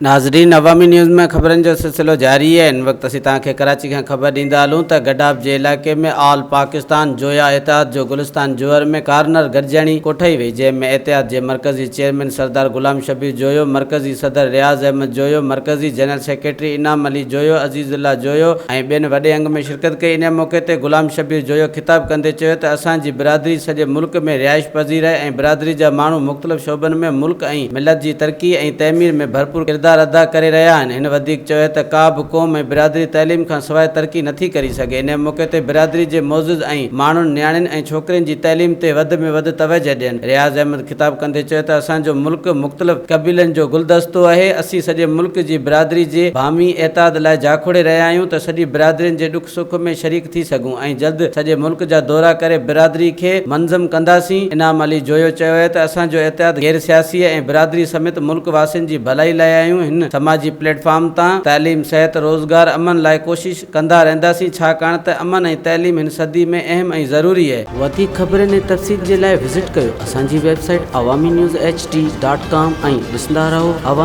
ناظرين عوامي نيوز ۾ خبرن جو سلسلو جاري آهي هن وقت اسين توهان کي ڪراچي کان خبر ڏيندا هلون ته گڊاپ جي علائقي ۾ آل پاڪستان جويا اتحاد جو گلستان جوهر ۾ ڪارنر گڏجاڻي ڪوٺائي وئي جنهن ۾ اتحاد جي مرڪزي چيئرمين سردار غلام شبير جويو مرڪزي صدر رياض احمد جويو مرڪزي جنرل سيڪريٽري انعام علي جويو عزيز الله جويو ۽ ٻين وڏي انگ ۾ شرڪت ڪئي ان موقعي تي غلام شبير جويو خطاب ڪندي چيو ته اسان جي برادري سڄي ملڪ ۾ رهائش پذير آهي ۽ برادري جا ماڻهو مختلف شعبن ۾ ملڪ ۽ ملت جي ترقي ۽ تعمير ۾ ڀرپور ڪردار ادا ڪري رهيا آهن. هن وڌيڪ چيو ته ڪا به قوم ۽ برادري تعليم کان سواء ترقي نٿي ڪري سگهي. ان موقعي تي برادري جي معزز ۽ ماڻهن نياڻين ۽ ڇوڪرين جي تعليم تي وڌ ۾ وڌ توجهه ڏين. رياض احمد خطاب ڪندي چيو ته اسان جو ملڪ مختلف قبيلن جو گلدستو آهي، اسين سڄي ملڪ جي برادري جي باهمي اتحاد لاء جاکوڙي رهيا آهيون ته سڄي برادرين جي ڏک سک ۾ شريڪ ٿي سگهون ۽ جلد سڄي ملڪ جا دورا ڪري برادري کي منظم ڪنداسين. انعام علي جويو چيو آهي ته اسان جو اتحاد غير سياسي ۽ برادري سميت ملڪ واسين جي ڀلائي لاء آهيون، هن سماجي پليٽ فارم تان تعليم، صحت، روزگار، امن لاء ڪوشش ڪندا رهنداسين ڇاڪاڻ ته امن ۽ تعليم هن صدي ۾ اهم ۽ ضروري اهي. وڌيڪ خبرن ۽ تفصيل جي لاء وزٽ ڪيو اسان جي website Awami news H D dot com ۽ ڏسندا رهو عوامي.